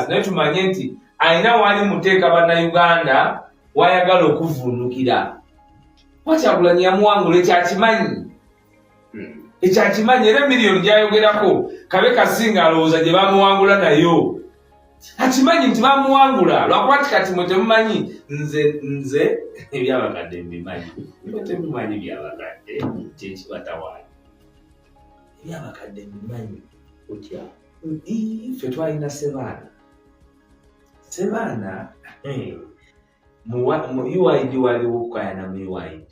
Naye tumanye nti alina waali muteeka bannayuganda wayagala okuvvuunukira. Kuba Kyagulanyi yamuwangula, ekyakimanyi. Ekyakimanyi era miliyoni gyayogerako kabe kasinga alowooza gye bamuwangula nayo. Akimanyi nti bamuwangula lwakuba nti kati mwe temumanyi. Nze ebyabakadde mbimanyi, mwe temumanyi byabakadde, kyekibatawaanya. Ebyabakadde mbimanyi. Otya? Ffe twalina Sebaana. Sebaana mu UYD waliwo okukayana mu UYD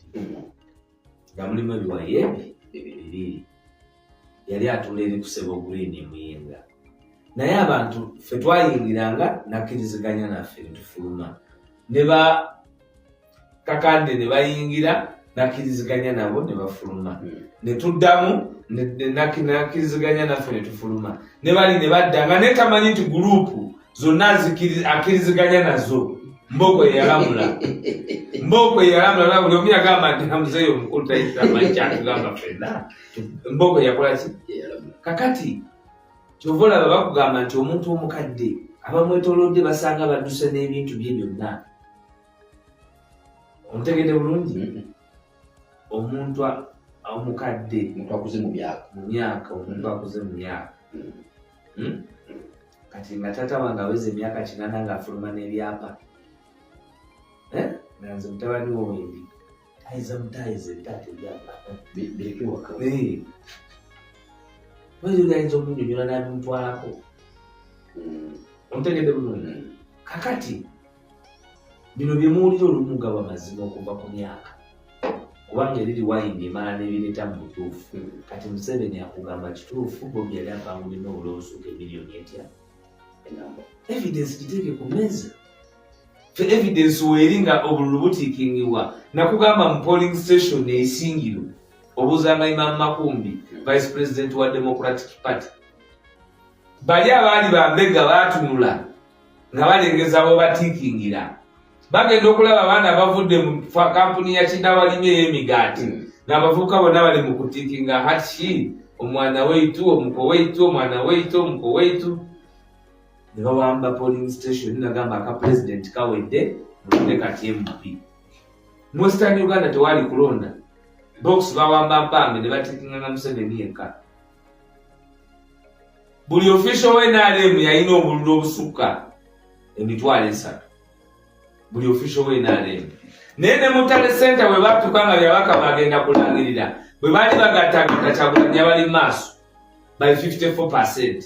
nga mulimu ebiwayi ebi bibiri. Yali atuula eri ku Sebo Green Muyinga, naye abantu ffe twayingiranga nakkiriziganya naffe netufuluma, ne ba Kakande ne bayingira nakkiriziganya nabo ne bafuluma, ne tuddamu nakkiriziganya naffe ne tufuluma, ne bali ne badda nga naye tamanyi nti gurupu zonna akkiriziganya nazo. Mbooko yeyalamula, Mbooko yeyalamula. Buli omu yagamba nti muzeeyi omukulu tayitamanyi kyatugamba ffenna. Mbooko yakola ki? Kakati kyova olaba bakugamba nti omuntu omukadde abamwetolodde basanga badduse n'ebintu bye byonna. Ontegedde bulungi? Omuntu omukadde, omuntu akuze mu myaka, mu myaka, omuntu akuze mu myaka. Kati nga taata wange aweza emyaka 80 ng'afuluma n'ebyapa, nga nze mutabani wo wendi tayiza mutayiza ebitaata ebyapa bireke waka. Oyinza ayinza omunyonyola n'abimutwalako. Ontegedde bulungi? Kakati bino bye muwulira olumu gaba mazima okuva ku myaka, kubanga eriri wayindi emala n'ebireeta mu butuufu. Kati Museveni akugamba kituufu, Bobi yali apangulina obulowoosuuka emiliyoni etya? Evidence giteeke ku mmeeza. Fe evidence weeri nga obululu butiikingibwa. Nakugamba mu polling station eisingiro obuuzanga Imam Makumbi, vice president wa Democratic Party. Bali abaali bambega baatunula nga balengeza bo batiikingira, bagenda okulaba abaana bavudde mu kampuni ya Kindawalimi ey'emigaati, ng'abavubuka bonna bali mu kutiikinga hati omwana weitu, omuko weitu, omwana weitu, omuko weitu, ne bawamba polling station. Nagamba aka president kawedde, mulonde kati MP. Mu Western Uganda tewali kulonda box, bawamba mpambe ne batiikinga nga Museveni yekka. Buli official wa NRM yalina obululu obusukka 30,000, buli official wa NRM. Naye ne mu tally center bwe batuuka nga Byabakama bagenda kulangirira, bwe baali bagattagatta, Kyagulanyi yabali mu maaso by 54%.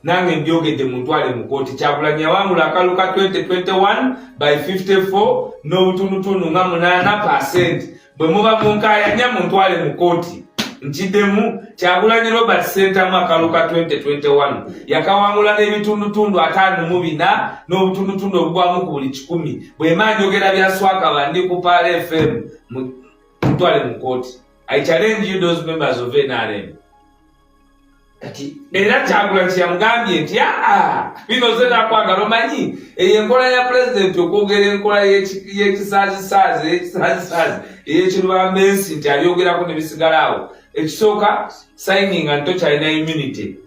Nange mbyogedde, muntwale mu kooti. Kyagulanyi yawangula akalulu ka 2021 by 54 n'obutundutundu nga 8%. Bwe muba munkayanya, muntwale mu kooti. Nkiddemu, Kyagulanyi Robert Sentamu akalulu ka 2021 yakawangula n'ebitundutundu 54 n'obutundutundu obugwamu ku buli 100. Bwema njogera bya swakaba, ndi ku Paala FM, mutwale mu kooti. I challenge you, those members of NRM. Kati era Kyagulanyi kyeyamugambye nti aa, bino ze nakwagala. Omanyi eyo enkola ya pulezidenti okwogera enkola y'ekisaazisaazi, ey'ekisaazisaazi, ey'ekirubambensi, nti abyogerako ne bisigala awo. Ekisooka, signinga nti tokyalina immunity.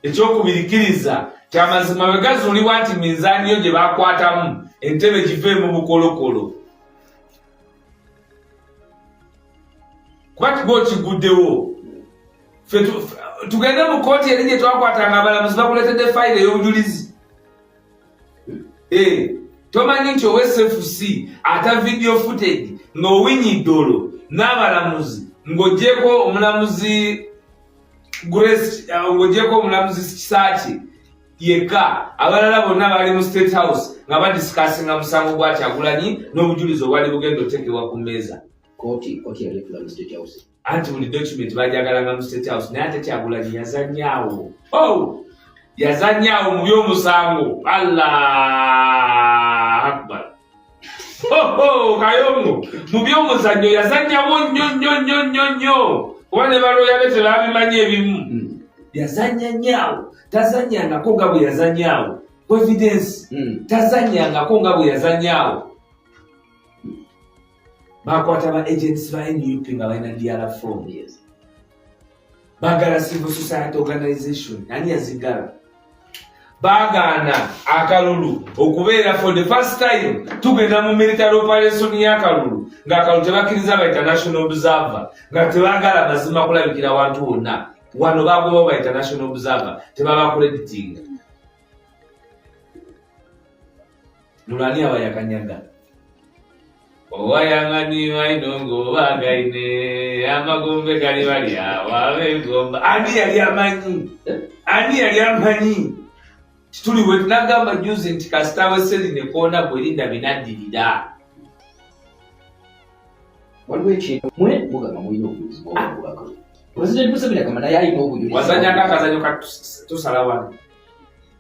Ekyokubiri, kkiriza kyamazima bwe gazuulibwa nti minzaani yo gye bakwatamu entebe giveemu bukolokolo, kuba kiba okiguddewo. Ffe tugende mu kooti eri gye twakwatanga abalamuzi bakuleetedde fayiro ey'obujulizi. Tomanyi nti owa SFC ata video footage ng'owinyidde olwo n'abalamuzi, ng'oggyeko omulamuzi Grace, ng'oggyeko omulamuzi Kisaaki yekka, abalala bonna bali mu State House nga badiscussinga musango gwa Kyagulanyi n'obujulizi obwali bugenda oteekebwa ku mmeeza. Kooti yali etula mu State House? Anti buli document bajagalanga mu State House. Naye ate Kyagulanyi yazanyaawo, oh! Yazanyaawo mu by'omusango. Allah akbar! Oh, Kayongo mu by'omuzannyo yazannyawo nnyo nnyo nnyo nnyo nnyo, kuba ne balooya be tebabimanyi ebimu. Yazannya nnyo, tazannyangako nga bwe yazannyaawo ku evidence. Tazannyangako nga bwe yazannyaawo. Bakwata ba agents ba NUP nga balina DR form. Bagala civil society organization, ani yazigala? Bagaana akalulu okubeera for the first time. Tugenda mu military operation y'akalulu, ng'akalulu tebakkiriza ba international observer, nga tebagala mazima kulabikira wantu wonna. Wano bagoba ba international observer, tebabakureditinga. Lulani abayakanyaga owayangani wainongo bagaine amagombe gali bali awo abegomba. Ani yali amanyi? Ani yali amanyi tuli we tunagamba juzi nti kasita weseri nekoona gwerinda binaddirira. Waliwo ekintu mwe mugamba mulina obujulizi bwobubaka. President Museveni agamba naye alina obujulizi. Wazanyako akazanyo ka tusala wano?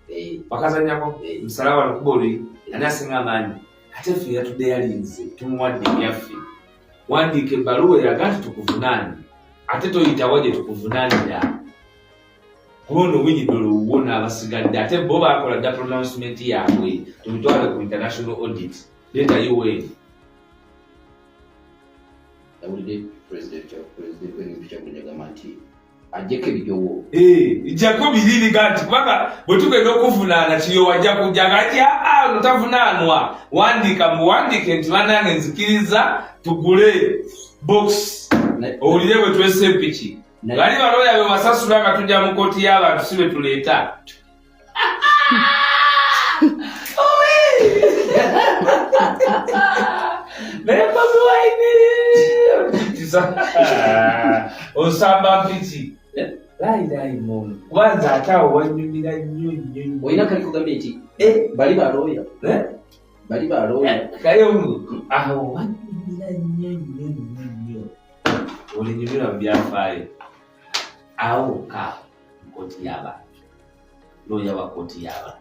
Eh. Wakazanyako? Eh. Musala wano kuba oli ani asinga amaanyi? Ate ffe yatudde yalinze, tumuwadde ebyaffe. Wandiika ebbaluwa eraga nti tukuvunaanye, ate toyitawa gye tukuvunaanira, kuba ono winyidolo wuwo n'abasigadde. Ate bo bakola dda pronouncement yaabwe, tubitwale ku international audit, leeta UN. Nawulidde president Kyagulanyi agamba nti ajjeko ebijowo. Jjako biririga nti kubanga bwe tugenda okuvunaana kiyo wajja kujja nga ti aa ono tavunaanwa. Wandiika muwandiike nti bannange nzikiriza tugule box owulire bwe twesa empiki. Bali balooya be wasasula nga tujja mu kooti y'abantu, si be tuleeta. Naye Bobi Wine osamba mpiki layilayi mungu, kubanza ate awo wanyumira nnyo nnyo nnyo. Olina kali kugambye nti bali balooya. Eh? Bali balooya. Kayongo awo wanyumira nnyo nnyo nnyo nnyo, olinyumirwa mu byafaayo. Awo ka kooti y'abantu, looya wa kooti y'abantu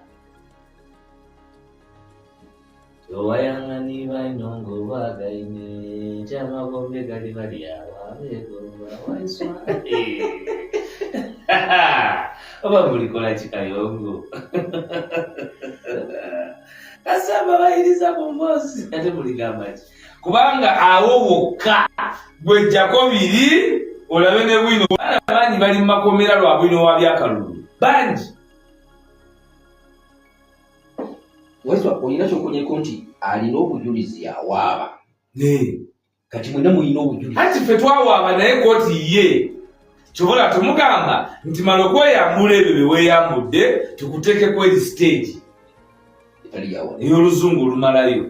owayangani bainongo bagaine kyamagombe gali bali awo abegomba waiswa. Oba mulikola kikayongo kasamba bayiriza ku mboozi, ate muligamba ki? Kubanga awo wokka gwejjako biri olabe ne bwino. Baana bangi bali mu makomera lwa bwino wa byakalulu bangi. Weswa, olina kyokonyeko nti alina obujulizi awaaba. Ne. Kati mwena mulina obujulizi. Anti ffe twawaaba naye kooti ye kyobola tumugamba nti mala okweyambula ebyo bye weeyambudde tukuteekeko eri siteegi etali yawa ey'oluzungu olumalayo.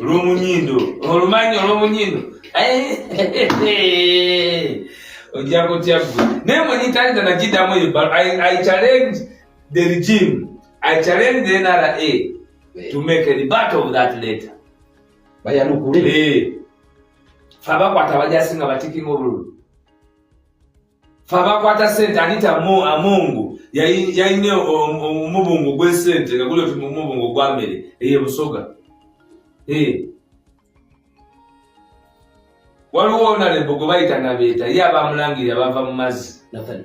Olw'omunyindo olumanyi olw'omunyindo ojja kutya gwe. Naye mwenyi tayinza nagiddamu eyo ebbaluwa. I challenge the regime, I challenge the NRA to make a rebuttal of that letter. Bayanukule. Fe abakwata abajasi nga batikinga obululu, fe abakwata sente. Anita Amongo yayina omubungo gw'esente nga guli oti mubungo gwa mmere eyo Busoga. Waliwo onalembo gwe bayita Nabeeta, ye abamulangirira bava mu mazzi. Nathan.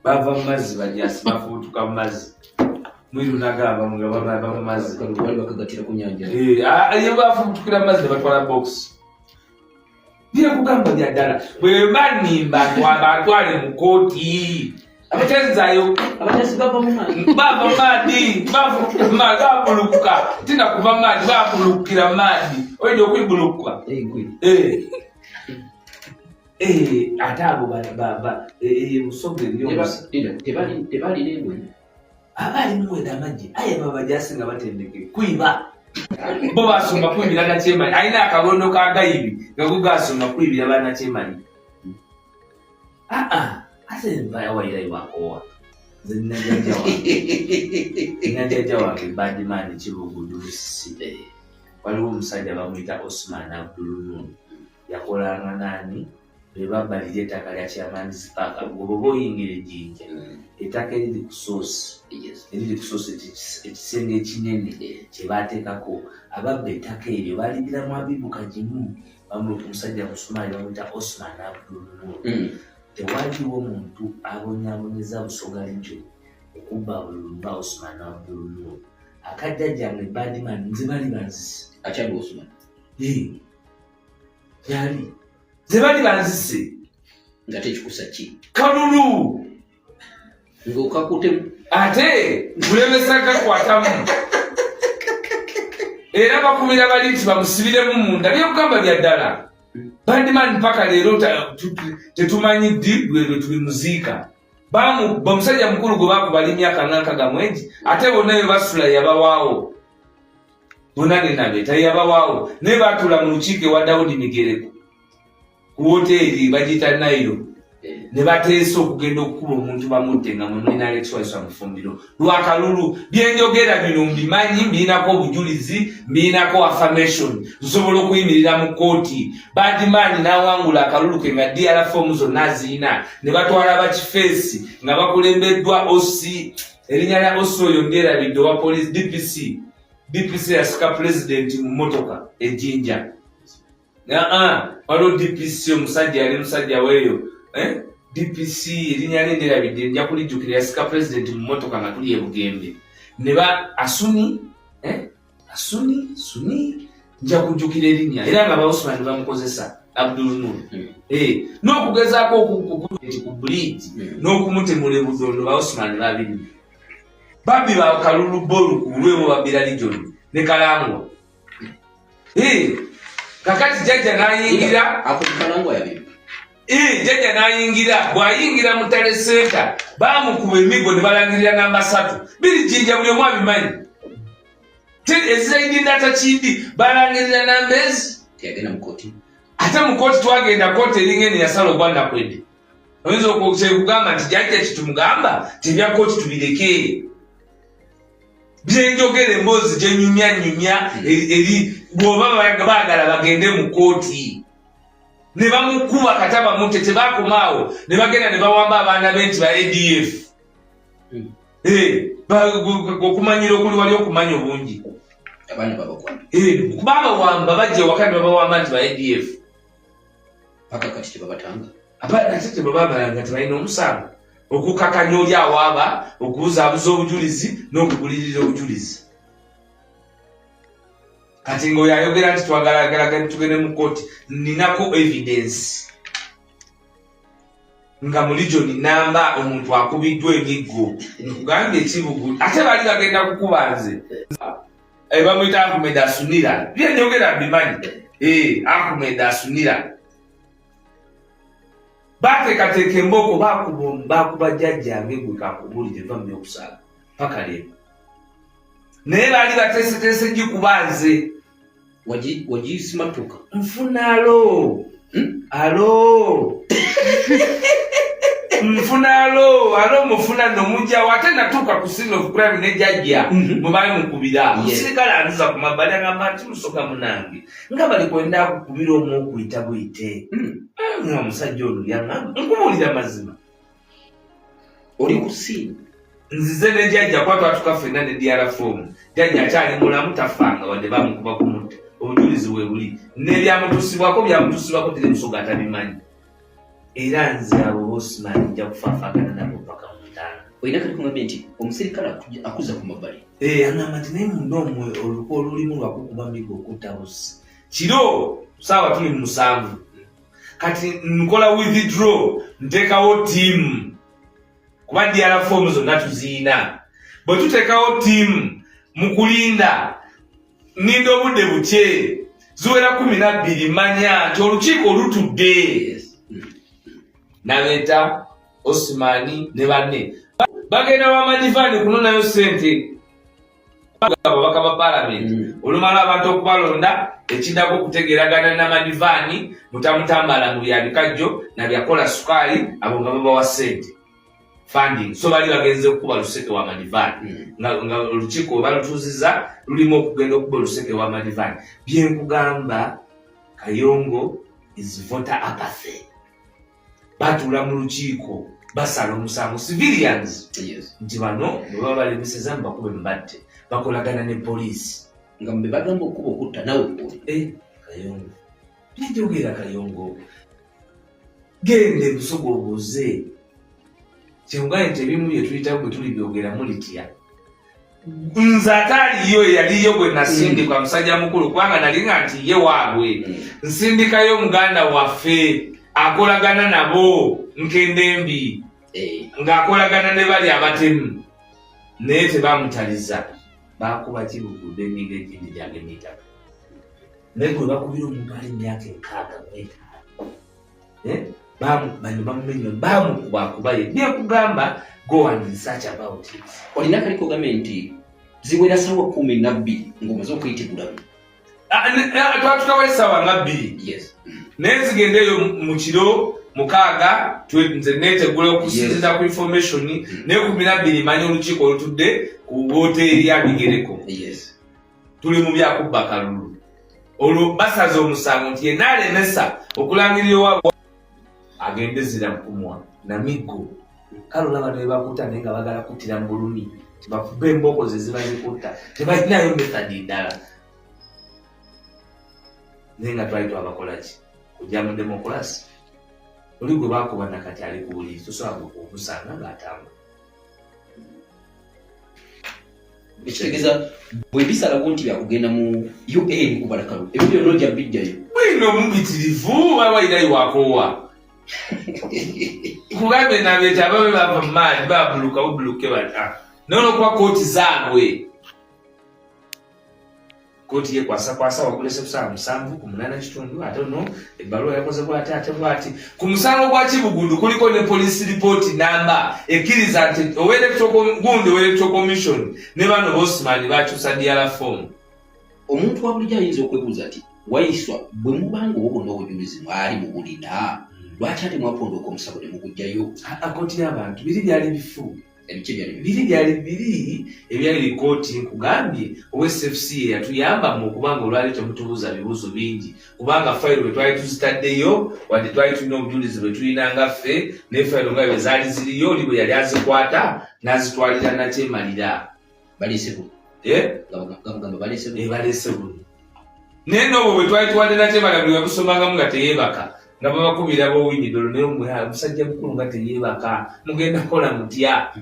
Bava mu mazzi, bajasi bafuutuka mu mazzi. Mwiru nagamba nga bava mu mazzi. Bali bakagatira ku nyanja. Ye bafuutukira mu mazzi ne batwala box. Byekugamba bya ddala, bwe banimba batwale mu kooti abatezayo. Abajasi bava mu mazi. Bava maadi, babulukuka tina kuva maadi, babulukira maadi, oyinza okwibulukuka. Egwe. Ate abo Busoga eryomusa. Tebalina engoye. Abaali muweda amagye, aye babajasi nga batendeke kwiba, bo basoma kwibira nakyemalira. Alina akabondo ka gayibi nga go gasoma kwibira banakyemalira. Aa, ate mpayawayirayo wakowa. Nze nina jjajja wange Badimani Kibugudu Lusisi. Waliwo omusajja bamuyita Osman Abdulnun, yakolanga nani be babbalira ettaka lya Chairman's Park. Gwe bwoba oyingira ejjinja, ettaka eriri ku soosi, eriri ku soosi, ekisenge ekinene kye baateekako, ababba ettaka eryo balibiramu Abibu Kagimu, omusajja Musomaali bamuyita Osman Abdulnur. Tewaliwo muntu abonyaabonyeza Busoga Region okubba bululu nga Osman Abdulnur. Akajjajjange Badman, nze bali banzise. Akyali Osman? Yali, nze bali banzise. Nga tekikusa ki? Kalulu. Ng'okakutemu. Ate nkulemesa gakwatamu. Era bakubira bali nti bamusibiremu munda. Byekugamba bya ddala. Badman mpaka leero tetumanyi ddi lwe tulimuziika. Omusajja mukulu gwe bakuba emyaka nga nkaga mwengi, ate bonna bye basula yabawaawo. Bonna ne Nabeeta yabawaawo. Naye baatuula mu lukiiko ewa Dawudi Migereko ku woteeri bagiyita Nairo. Ne bateesa okugenda okukuba omuntu bamutte nga mwe mulina Alex Waiswa Mufumbiro. Lwakalulu byenjogera bino mbimanyi, mbirinako obujulizi, mbirinako affirmation, nsobola okuyimirira mu kkooti. Badman n'awangula akalulu ke nga DR form zonna azirina, ne batwala bakifeesi nga bakulembeddwa OC, erinnya lya OC oyo ndyerabidde, owa police DPC. DPC yasika pulezidenti mu mmotoka e Jinja. Waliwo DPC omusajja yali musajja weeyo, DPC erinnya lye ndyerabidde, nja kulijjukira, yasika pulezidenti mu mmotoka nga tuli e Bugembe. Ne ba Asuni, Asuni, Suni, nja kujjukira erinnya, era nga ba Osman bamukozesa Abdul Nur. N'okugezaako okuti ku bridge n'okumutemula e Budondo, ba Osman babiri. Babbi ba kalulu bolu ku lwebo babbira Legion ne Kalangwa. Kakati jjajja n'ayingira. Ako Kalangwa yabiri. Jjajja n'ayingira, bw'ayingira mu tally center baamukuba emiggo ne balangirira namba 3. Biri Jinja buli omu abimanyi. Ezizaidi Natakindi balangirira namba ezi. Teyagenda mu kooti. Ate mu kooti twagenda, kooti eringa eno yasala ogwa Nakwedde. Oyinza okugamba nti jjajja kitumugamba tebya kooti tubireke. Byenjogera emboozi gyenyumya nyumya eri bw'oba baagala bagende mu kooti. Ne bamukuba kata bamutte, tebakomaawo ne bagenda ne bawamba abaana be nti ba ADF. Okumanyira okuli wali okumanya obungi. Abaana babakwata. Babawamba, bajja ewaka ne babawamba nti ba ADF. Paka kati tebabatanga. Ate tebababalanga tebalina omusango. Okukakanya oli awaaba, okubuzaabuza obujulizi n'okugulirira obujulizi. Kati ng'oyo ayogera nti twagala tugende mu kooti, ninako evidence nga mu Legion namba omuntu akubiddwa emiggo, nkugambye ekibugu, ate bali bagenda kukuba nze. Bamuyita Ahmed Asunira, byenjogera mbimanyi. Ahmed Asunira bateekateeka embooko, bakuba bakuba jjajjange gwe kankubulire va mu byokusaaga paka leero, naye baali bateeseteese gikuba nze. Wagisimatuka. Nfuna alo alo nfuna alo alo mufuna nomugjawo, ate natuuka ku scene of crime ne jjajja mwe baali mukubira. Omusirikale anziza ku mabbali agamba nti musoga munange nga bali kwenda akukubira omu okuyita buyite. Nga omusajja ono yaŋŋamba, nkubuulira mazima. Oli ku scene. Nzize ne jjajja kuba twatuka ffenna ne DR form. Jjajja akyali mulamu, tafanga wadde bamukuba kumutta, obujulizi we buli n'ebyamutusibwako byamutusibwako, teri musoga atabimanyi. Era nze abo bosimanyi nja kufaafaagana nabo paka mu ntaana. Olina kati kugambye nti omusirikale akuza ku mabbali. Agamba nti naye munda omwe oluko olulimu lwakukuba migo okutta busi kiro saawa tuli mu 7. Kati nkola withdraw, nteekawo tiimu kuba DR form zonna tuziina. Bwe tuteekawo tiimu mu kulinda, ninda obudde bukye, ziwera 12, manya nti olukiiko lutudde. Nabeeta Osimani ne banne bagenda bamadivani kunonayo sente ababaka ba palamenti. Olumala abantu okubalonda, ekiddako okutegeeragana namadivaani mutamutambala mu bya bikajjo nabyakola sukaali, abo nga babawa sente funding. So bali bagenze okukuba luseke wa madivaani. Nga olukiiko we balutuuziza lulimu okugenda okuba oluseke wa madivaani. Byenkugamba, Kayongo is voter apathy. Batuula mu lukiiko basala omusango civilians nti bano bwe baba balemeseza mubakube mubatte, bakolagana ne poliisi. Nga mbe bagamba okuba okutta nawe oli. Kayongo, byenjogera Kayongo, genda ebusoga obuuze. Kyenkugambe nti ebimu bye tuyita bwe tuli byogera mulitya. Nze ate aliyo eyaliyo gwe nasindika musajja mukulu, kubanga nali nga nti ye waabwe. Nsindikayo muganda waffe. Akolagana nabo nkendembi ng'akolagana ne bali abatemu, naye tebamutaliza. Bakuba Kibugudde emigo egindi gyagemye ettaka, naye gwe bakubira omuntu ali myaka 65, bano bamumenya, bamukubakuba. Ye byekugamba, go and research about it. Olina akaliko ogambe nti ziwera sawa 12 ng'omaze okwetegulamu. Twatukawo essaawa nga 2. Naye nzigendeeyo mu kiro 6, nze neetegula okusinziira ku information, naye 12 manya olukiiko olutudde ku woteeri ya Migereko. Tuli mu byakubba kalulu. Olwo basaze omusango nti yenna alemesa okulangirira owaabwe agende zira mukumwa namiggo. Kale olaba ne bakuta, naye nga bagala kuttira mu bulumi, tibakube emboko ze ziba zikutta, tebalinayo method ndala. Naye nga twali twabakolaki kujja mu demokulasi. Oli gwe bakuba nakati ali ku buliri, tosobola okumusanga ng'atambula. Ekitegeeza bwe bisalawo nti byakugenda mu UN kubalakalu, ebyo byonna ojja bijjayo. Bwino omubitirivu wawayirayo wakoowa kugambye nabeeta ababe bava mu maanyi babuluka bubuluke bata, naye olwokuba kooti zaabwe, kooti yekwasakwasa wagulese kusaawa 7 ku 8 kitundu, ate no ebbaluwa yakoze bwati ate bwati. Ku musango gwa Kibugundu kuliko ne police report namba ekkiriza nti gundi owa Electoral Commission ne bano Bosman bakyusa DR form. Omuntu wa bulijjo ayinza okwebuuza nti Waiswa, bwe mubanga obwo bwonna obujulizi mwali mubulina, lwaki ate mwapondooka omusango ne mugugjayo? Kooti y'abantu, biri byali bifu. Ebiki byali? Biri byali biri ebyali bikooti. Nkugambye, oSFC yatuyamba mu okubanga olwali temutubuuza bibuuzo bingi, kubanga fayiro bwe twali tuzitaddeyo, wadde twali tulina obujulizi bwe tulina nga ffe, naye fayiro nga bwe zaali ziriyo, oli bwe yali azikwata n'azitwalira nakyemalira. Baleese buno. Eh? Nga mugamba baleese buno. Baleese buno, naye n'obwo bwe twali tuwadde nakyemala, buli wabusomangamu nga teyeebaka, nga babakubira bowinidolo. Naye omusajja mukulu nga teyeebaka, mugenda kukola mutya?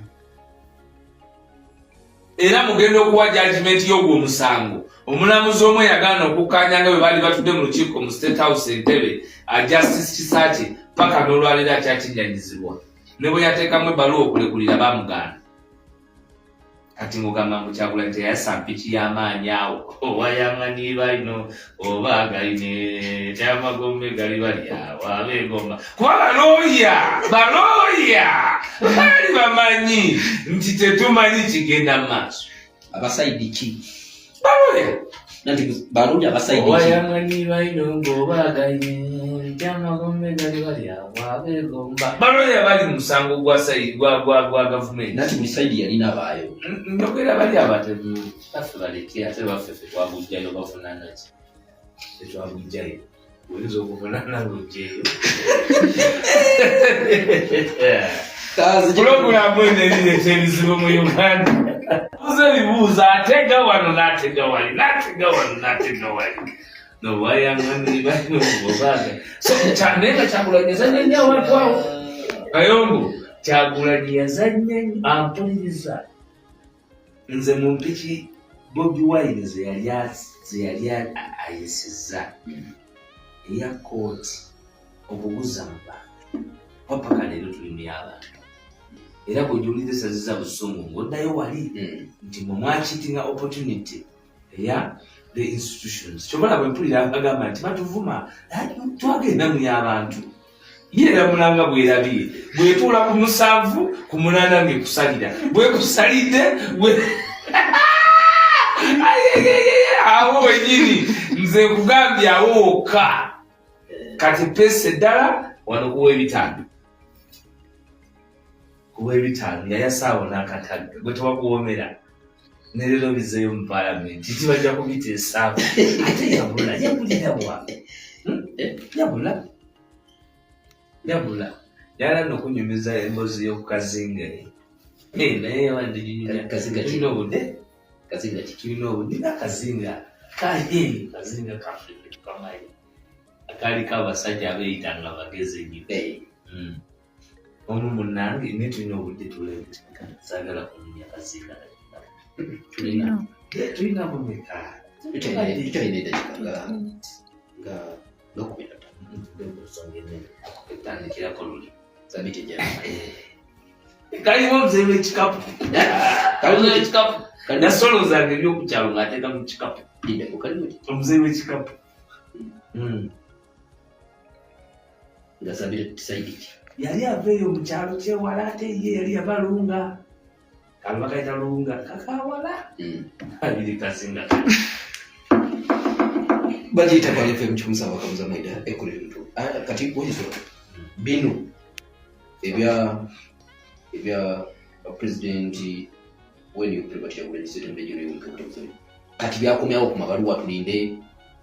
Era mugenda okuwa judgment y'ogwo omusango. Omulamuzi omu eyagaana okukkaanya nga bwe baali batudde mu lukiiko mu State House Entebe, Justice Kisaaki, paka n'olwaleero akyakinyanyizibwa, ne bwe yateekamu ebbaluwa okulekulira bamugaana. Kati ng'ogamba mbu Kyagulanyi teyayasa mpiki y'amaanyi awo owayaŋŋaniba ino oba gaine kyamagombe gali bali awo abeegomba, kuba balooya baali bamanyi nti tetumanyi kigenda mu maaso. Aba side ki? Balooya. Nanti balooya aba side ki? Owayaŋŋaniba ino ng'oba gaine kyamagombe gali bali awo abeegomba, balooya bali mu musango gwa side gwa gavumenti. Nanti buli side yalina abaayo. Njogera bali abatemu baffe baleke, ate baffe ffe twagujjayo, bafunanaki? Tetwagujjayo, oyinza okuvunana ng'ojjeeyo. Pulogulaamu eno erireeta ebizibu mu Uganda. Buuza ebibuuzo, atega wano n'atega wali, n'atega wano n'atega wali, nowayaŋanibaobaga. So naye nga Kyagulanyi yazanya nnyo awantu awo. Kayongo, Kyagulanyi yazanya nnyo, ampuliriza nze mu mpiki Bobi Wine ze yali ayisizza eya kooti okuguza mu bantu, paka leero tuli mu y'abantu. Era bw'ogiwulira esaziza busungu ng'oddayo wali nti mwe mwakitinga opportunity eya the institutions. Kyobola bwe mpulira agamba nti batuvuma, twagenda mu y'abantu, yeeramulanga bwerabye, bwetuula ku 7 ku 8 ng'ekusalira, bwekusalidde awo wenyini. Nze nkugambye, awo wokka. Kati pesa eddala wano kuwa 500, kuwa 500 yayasaawo n'akatagga gwe tewakuwomera. Nerero bizeeyo mu palamenti, tibajja kubiteesaako. Ate yabula, yabulirawa? Yabula, yabula. Yala nokunyumiza emboozi y'okukazinga, naye wandiginyumya. Kazinga ki? Tulina obudde. Kazinga ki? Tulina obudde. Nina akazinga kaye, kazinga kaffe tukamanyi, akaliko abasajja abeeyitanga abagezi ennyo. Omu munnange, naye tulina obudde, tulabe, saagala kunyumya kazinga. Tulina. Tulina bumeka? Tukyalina eddakiika nga 15. Nsonga enene etandikirako luli Sabiti ejja. Kalimu omuzeeyi w'ekikapu. Kalimu ekikapu. Nasolozanga ebyokukyalo ng'ateeka mu kikapu. Omuzeeyi w'ekikapu. Nga sabiti saidi ki? Yali ava eyo mu kyalo kyewala ate ye yali yava Lunga. Kalo bakayita Lunga kakawala. Abiri kasinga. Bagiyita Pal FM kikumusaba kamuza mwenda ekolera ebintu. Kati waiswa bino ebya president wenup Kyagulanyi Ssentamu ne General Yoweri Kaguta Museveni kati byakomyawo ku mabaluwa, tulinde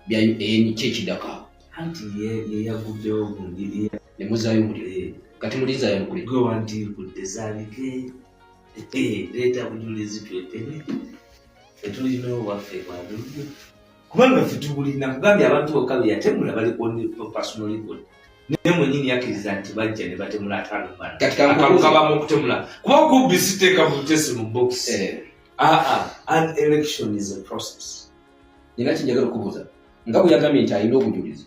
bya UN ki ekiddako awo? Anti ye yaguddewo gundi. Ne muzaayo omuliro, kati mulinzaayo mukule. Gwe wantiikudde zaabike, leeta bujulizi twepene, tetulina obwaffe bwabuludde kubanga ffe tubulina. Kugambye abantu bokka be yatemula bali ku personal record, naye mwenyini yakkiriza nti bajja ne batemula 54. Kati Akalulu kankubuuze. Kabamu okutemula kuba okubbi siteeka butesi mu box. Aa, an election is a process. Nina kinjagala okubuuza, nga bwe yagambye nti alina obujulizi,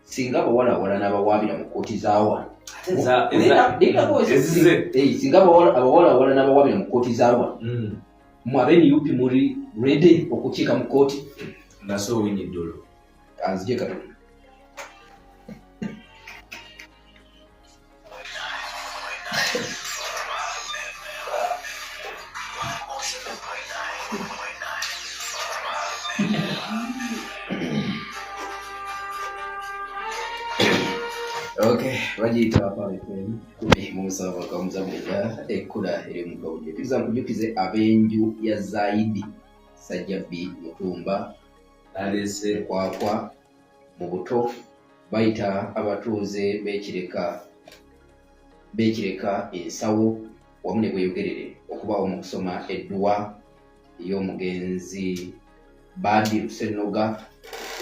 singa abawala awala n'abawaabira mu kkooti z'awano Ate ezize. Singa abawala awala n'abawaabira mu kkooti z'awano, mwe abe NUP muli ready okukiika mu kkooti? Nga so Owiny Dollo. Anzije katono. Okay, bagiyita Pal FM 17 kamuza 9, ekkula eri mu gawulire. Tuza nkujukize ab'enju ya Zaidi Sajjabbi Mutumba Alese Nkwakwa mu buto bayita abatuuze b'Ekireka ensawo wamu ne Bweyogerere okubaawo mu kusoma edduwa y'omugenzi Badiru Senoga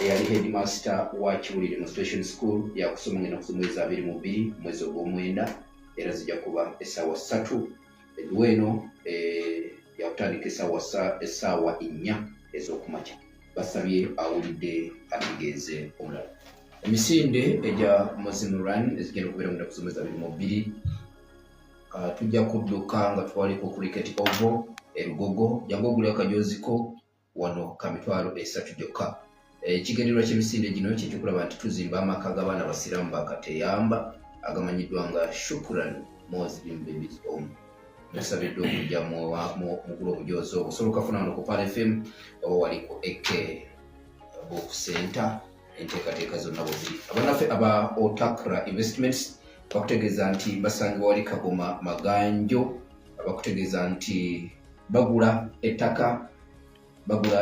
eyali headmaster wa Kiwuli Demonstration School. Yakusoma ngenda kusoma mwezi 22 mwezi ogw'omwenda, era zijja kuba essaawa 3. Edduwa eno yakutandika essaawa 4 ez'okumakya. Basabye awulidde ategeeze omulala. Emisinde egya Muslim Run ezigenda okubeera mu nnaku z'omwezi 22, tujja kudduka nga twaliko Cricket Oval e Lugogo. Jangu ogule akajoziko wano ka 300,000 gyokka. Ekigendererwa ky'emisinde gino kyekyokulaba nti tuzimba amaka g'abaana basiraamu bakateyamba agamanyiddwa nga Shukran Muslim Babies Home. Musabiddwa okujja mugula obujoozi obwo. Osobola okafuna wano ku Pal FM oba wali ku AK Book Center. Enteekateeka zonna bwe ziri. Abannaffe aba Otakra Investments bakutegeeza nti basangibwa wali Kagoma Maganjo. Bakutegeeza nti bagula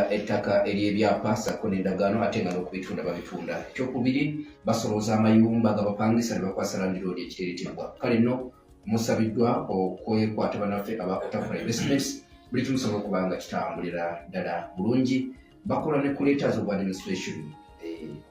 ettaka ery'ebyapa sako n'endagaano, ate nga n'okubitunda babitunda. Ekyokubiri, basolooza amayumba gabapangisa ne bakwasa landiroodi ekiteeretebwa. Kale nno musabiddwa okwekwata bannaffe aba Otakra Investments, buli kimu sobola okuba nga kitambulira ddala bulungi. Bakola ne letters of administration.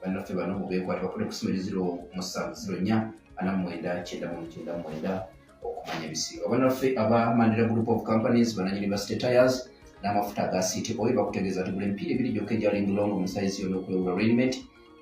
Bannaffe bano mubeekwata, bakole ku simu eri 0704 49 99 okumanya ebisinga. Bannaffe aba Mandela Group of Companies, bananyini ba State Tires n'amafuta aga City Oil, bakutegeeza nti buli emipiira ebiri gyokka egya Linglong mu sayizi yonna okulewula arrangement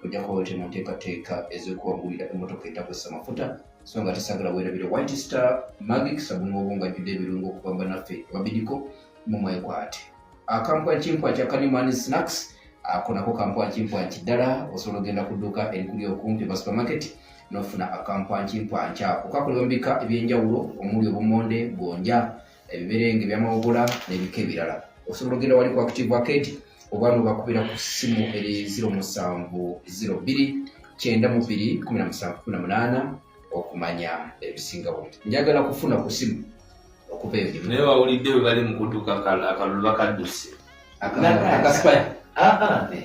ojja kuba mu nteekateeka ez'okuwangulira emmotoka etakozesa mafuta. So nga tesagala weerabire White Star Magic sabuni w'obwongo ajjudde ebirungo okuva mu bannaffe ababidiko, mumwekwate. Akampwankimpwanki akanimani snacks ako nako kampwankimpwanki ddala. Osobola ogenda ku dduuka erikuli okumpi ba supermarket n'ofuna akampwankimpwanki ako. Kakolebwa mu bika ebyenjawulo omuli obumonde, gonja, ebiberenge byamawogola n'ebika ebirala. Osobola ogenda wali ku Active Arcade oba nobakubira ku ssimu eri 0702 92 17 18 okumanya ebisingawo. Njagala kufuna ku simu okuva eyo gye Naye wawulidde bwe bali mu kudduka akalulu bakadduse. Akasipaya.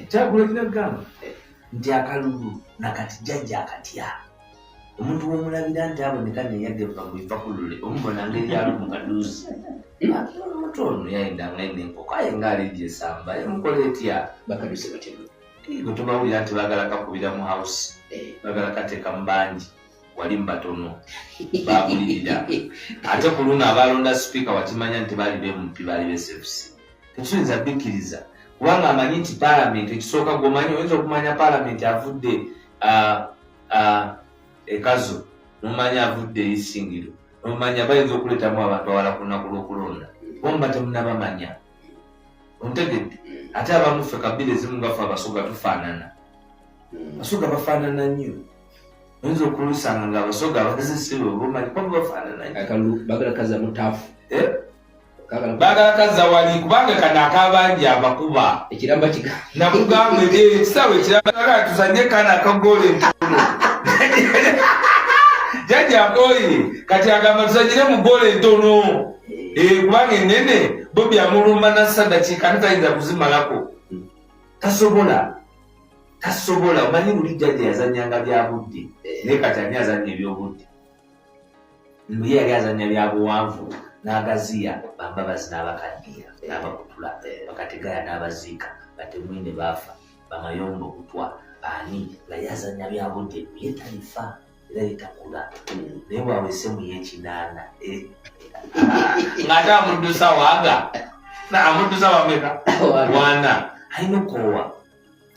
Kyagulanyi nagamba nti akalulu nakati jjajja akatya omuntu womulabira nti aboneka neyageva bweva kulule omubona ngeri ali mu kaduuzi. Omuntu ono yayendanga ina enkoko, aye nga ali gyesamba emukola etya? Bakaduse batya? Gwe tobawulira nti baagala kakubira mu house, baagala kateeka mu bangi, wali mu batono babulirira. Ate ku luno abalonda sipiika wakimanya nti baali bemupi, baali besefc. Tetuyinza bikkiriza kubanga amanyi nti paalamenti ekisooka gwomanyi oyinza okumanya paalamenti avudde. Ekazo, nomanya avudde Isingiro, nomanya bayinza okuleetamu abantu awala ku lunaku lw'okulonda, bomba temunabamanya. Ontegedde? Ate abamu ffe kabira ezimu nga ffe Abasoga tufaanana. Abasoga bafaanana nnyo, oyinza okulusanga nga Abasoga abazisibe obumanyi kuba bafaanana nnyo. Akalulu bagala kaza mutafu. Eh? Bagala kazza wali kubanga kano akabangi abakuba. Ekiramba kiga. Nakugamba ekisaawe ekiramba tuzanye kana akagola entono. Jajja akoye kati agamba tuzanyire mu gola entono. Kubanga enene Bobi amulumba nassa dakiika ate tayinza kuzimalako. Tasobola. Tasobola. Omanyi luli jjajja yazannyanga bya budde. Naye kati ani azannya eby'obudde? Mbu ye yali azannya bya buwanvu n'agaziya, Bambabazi n'abakaddiya n'abakutula, Bakategaya n'abaziika, Batemwine baafa, Bamayombo butwa, baani nga ye azannya bya budde, ye talifa era ye takula. Naye bw'aweese mu y'ekinaana ng'ate amuddusa waaga amuddusa wameka wana alina okukoowa.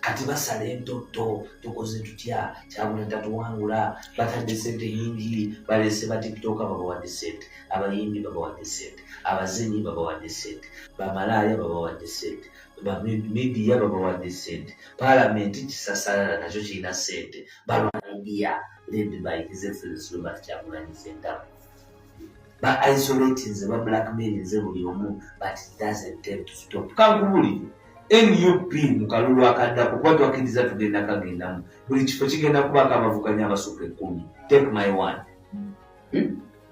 Kati basala entotto, tukoze tutya? Kyagulanyi tatuwangula, batadde sente nyingi, balese ba TikToker babawadde sente, abayimbi babawadde sente, abazinyi babawadde sente, bamalaaya babawadde sente, ba media babawadde sente, paalamenti kisasalala nakyo kirina sente, balwana media led by His Excellency Robert Kyagulanyi Ssentamu. Ba isolatinze, ba blackmailinze buli omu, but it doesn't tend to stop. Kankubulire, NUP mu kalulu akaddako kuba twakkiriza tugenda kagendamu, buli kifo kigenda kubaako abavuganya abasukka 10. Take my word.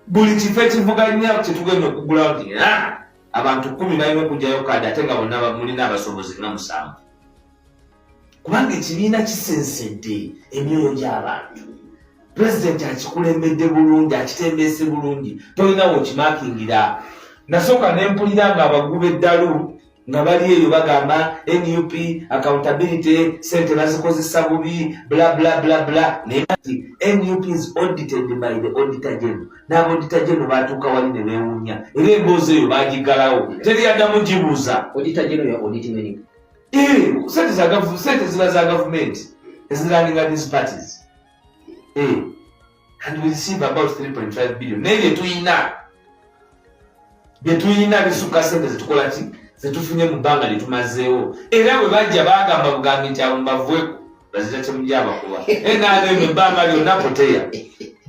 Buli kifo ekivuganya kyetugenda okugulawo nti abantu 10 balina okugyayo kaadi, ate nga bonna mulina abasobozi nga 7, kubanga ekibiina kisensedde emyoyo gy'abantu. Pulezidenti akikulembedde bulungi, akitembeese bulungi, tolinawo okimakingira. Nasooka nempulira nga abaguba eddalu nga bali eyo bagamba NUP accountability, sente bazikozesa bubi, bla bla bla bla. Naye NUP is audited by the auditor general, n'aba auditor general batuuka wali ne beewuunya, era emboozi eyo bagigalawo, teri yaddamu gibuuza. Auditor general ya auditing NUP? Sente za sente ziba za gavumenti ezirunninga these parties. And we receive about 3.5 billion, naye byetuyina bisukka sente zetukola ki zetufunye mu bbanga lyetumazeewo. Era bwe bajja bagamba bugambi nti abo mbavueko bazira kyemujja abakuba NRM ebbanga lyonna poteya,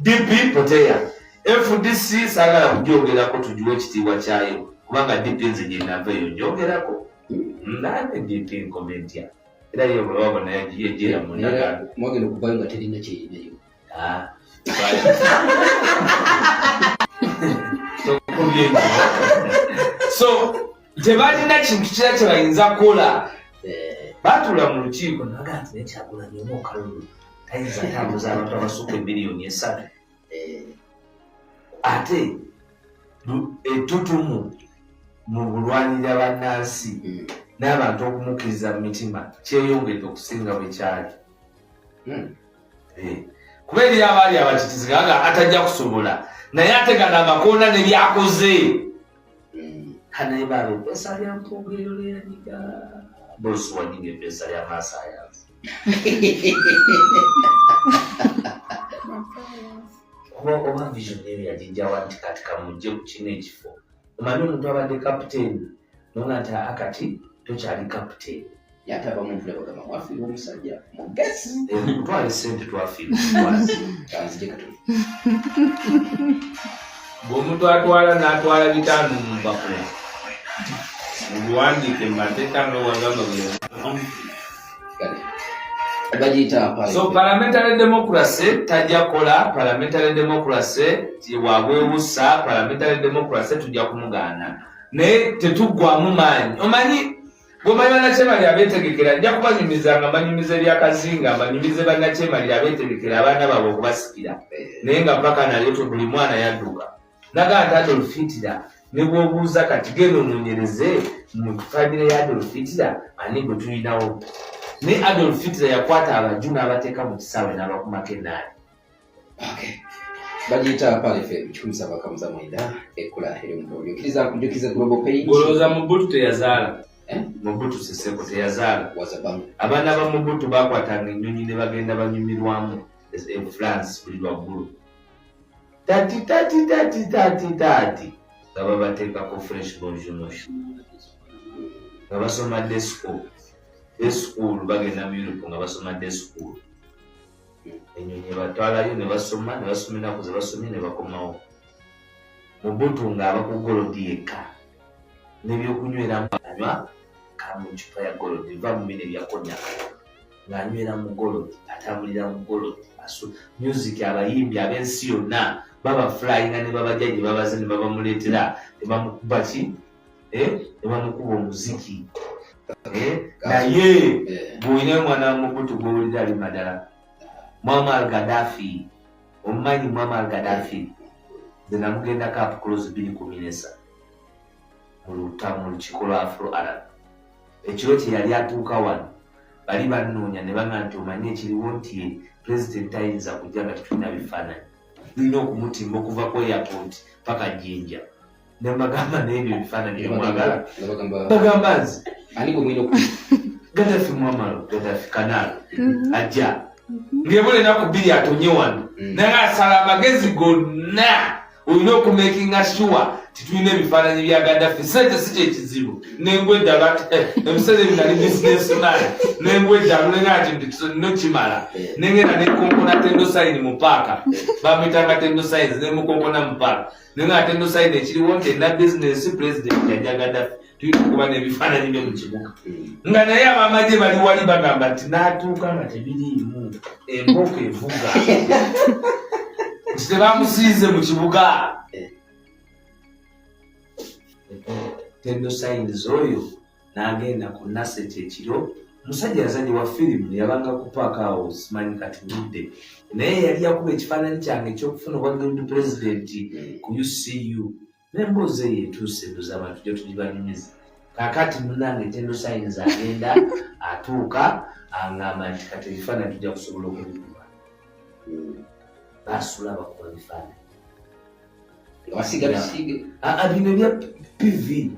DP poteya, FDC saagala kugyogerako, tugiwe ekitiibwa kyayo kubanga DP nze gyenava eyo njogerako nane DP nkome ntya, era ye bwe babona yejera mu ndagaano. Mwagenda okuvayo nga terina kyeyinayo. Ah, tokubye nnyo. So tebalina kintu kira kye bayinza kukola. Batuula mu lukiiko naga nti naye Kyagulanyi omu okalulu tayinza tambuza abantu abasukka emiliyoni 3, ate ettutumu mu bulwanirira bannansi n'abantu okumukkiriza mu mitima kyeyongedde okusinga bwe kyali. Kuba eri abaali abakitizi gaga atajja kusobola, naye ate gano amakoona ne byakoze. Kanaye baaba epeesa lya Mpuuga eryo lyeyanyiga bosi wanyiga epeesa lya Masayansi kuba oba vision eyo yagijjawa nti kati kamujje ku kino ekifo. Omanyi omuntu abadde kapiteeni nonga nti aa kati tokyali kapiteeni. Ate abamu mpulira bagamba mwafiirwa omusajja mugezi. Kutwala esente twafiirwa. Kanzije katono. Bw'omuntu atwala n'atwala 500 mu mpapula mubiwandiike mu mateeka nga wagamba bwe. Kale bagiyita So parliamentary democracy tajja kukola parliamentary democracy wabwewusa. Parliamentary democracy tujja kumugaana, naye tetuggwamu maanyi. Omanyi bwemanyi bannakyemalira abeetegekera, nja kubanyumiza nga mbanyumiza ebyakazinga, mbanyumize bannakyemalira abeetegekera abaana baabwe okubasikira, naye nga paka nayo buli mwana yadduka nagaa nti Adolf Hitler ne bw'obuuza kati genda onoonyereze mu famire ya Adolf Hitler ani gwe tulinawo, naye Adolf Hitler yakwata abaju n'abateeka mu kisaawe n'abakumako enaani. Okay. Bagiyita Pearl FM 179 ekkula ery'omutooli. Okkiriza nkujukize Global Paint. Golowooza Mobutu teyazaala? Eh? Mobutu Seseko teyazaala? Wazabanga. Abaana ba Mobutu bakwatanga ennyonyi ne bagenda banyumirwamu. E France buli lwaggulo tati tati tati tati tati nga babateekako fresh bonjour, nga basoma day school, day school, bagenda mu Europe nga basoma day school. Enyonyi batwalayo ne basoma, ne basoma ennaku ze basomye ne bakomawo. Mobutu ng'aba ku gold yekka n'ebyokunyweramu, anywa kamu cupa ya gold, va mu bino ebya cognac, ng'anywera mu gold, atambulira mu gold, music, abayimbi ab'ensi yonna baba flyinga ne babajja gye babaze ne babamuleetera ne bamukuba ki, ne bamukuba omuziki. Naye bw'olina omwana wa Mobutu gw'owulira ali madala, Muammar Gaddafi, omumanyi Muammar Gaddafi? Nze namugendako up close 2014 mu lukiiko lwa Afro Arab. Ekiro kye yali atuuka wano, bali bannoonya ne baŋa nti omanyi ekiriwo nti pulezidenti tayinza kujja nga tetulina bifaananyi, tulina okumutimba okuva ku airport paka Jjinja. Ne mbagamba, n'ebyo ebifaananyi byemwagala, bagamba nze Gaddafi, Muammar Gaddafi Kanal ajja ng'ebula enaku 2 atonye wano, naye asala amagezi gonna, olina okumakinga sure titulina ebifaananyi bya Gaddafi. Sente si kyekizibu, nengwa eddala, ebiseera ebyo nali businessman, nengwa eddala nenga nti nokimala, nengenda nekonkona Tendo Sign mu paaka, bamwitanga Tendo Signs, nemukonkona mu paaka, nenga Tendo Sign, ekiriwo nti ena business, president yajja Gaddafi, tulina okuba n'ebifaananyi bye mu kibuga. Nga naye abamagye bali wali bagamba nti n'atuuka nga tebiriimu, embooko evuga nti tebamusiize mu kibuga. Tendo Signs oyo n'agenda ku Nasset ekiro. Omusajja yazanyi wa firimu, yabanga ku paaka awo, simanyi kati budde, naye yali yakuba ekifaananyi kyange ekyokufuna obwa guild president ku UCU, n'emboozi eyo etuuse endoza abantu gye tugibanyumiza kakati. Munange Tendo Signs agenda atuuka, aŋŋamba nti kati ebifaananyi tujja kusobola okubikuba. Basula bakuba bifaananyi. Wasiga bisiige. Bino ebya PV,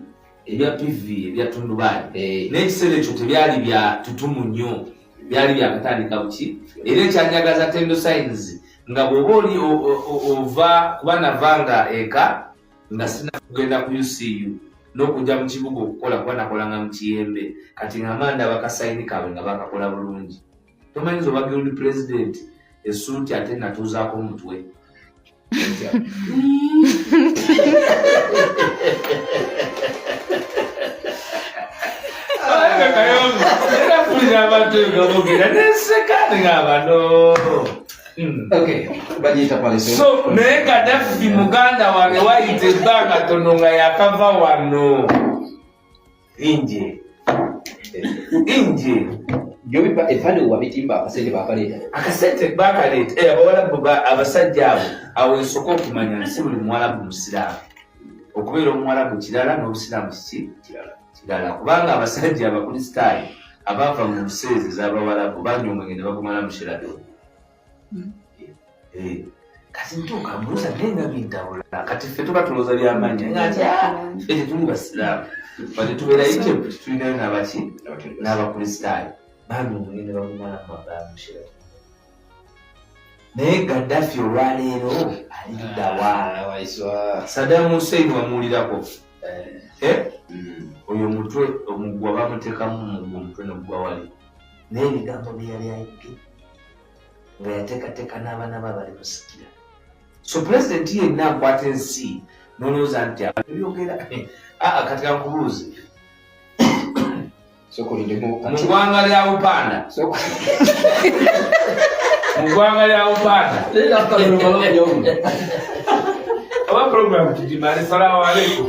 ebya PV, ebya tundubaali. N'ekiseera ekyo tebyali bya tutumu nnyo, byali byakatandika buki. Era ekyanjagaza Tendo Signs, nga bw'oba oli ova, kuba navanga eka nga sina kugenda ku UCU n'okujja mu kibuga okukola, kuba nakolanga mu Kiyembe. Kati nga manda bakasayini kaabwe nga bakakola bulungi, tomanyiza oba guild president esuuti ate natuuzaako omutwe. Era mpulira abantu nga boogera nenseka ngamba no. Okay, bagiyita paleso. So naye Gaddafi muganda wange, wayita ebbanga tono nga yakava wano inje inje. Byobipa ebipande wabitimba, akasente bakaleeta. Akasente bakaleeta. Abawalabu, abasajja abo awo ensooka okumanya nti si buli muwalabu musiraamu. Okubeera omuwalabu kirala, n'obusiraamu kiki? Kirala. Kirala, kubanga abasajja abakristaayo abaava mu nsi ezo ez'abawalabu banywa omwenge ne bagumala mu Sheraton. Kati ntuuka mbuuza, naye nga bintabula. Kati ffe tuba tulowooza byamaanyi nga nti, "Ah, ffe tetuli basiraamu," bate tubeera Egypt, tulinayo nabaki, n'abakristaayo banywa omwenge ne bagumala mu mu Sheraton. Naye Gaddafi olwaleero ali luddawa? Waiswa. Saddam Hussein wamuwulirako? Eh? Oyo omutwe omugwa bamuteekamu mugwa, omutwe negugwa wali, naye ebigambo bye yali ayogedde nga yateekateeka n'abaana be abali musikira. So pulezidenti yenna akwata ensi nolowooza nti ebyogera aa. Kati kankubuuze. Sooka olindemu. Mu ggwanga lya Bupanda, mu ggwanga lya Bupanda, oba program tugimale. Salamu aleikum.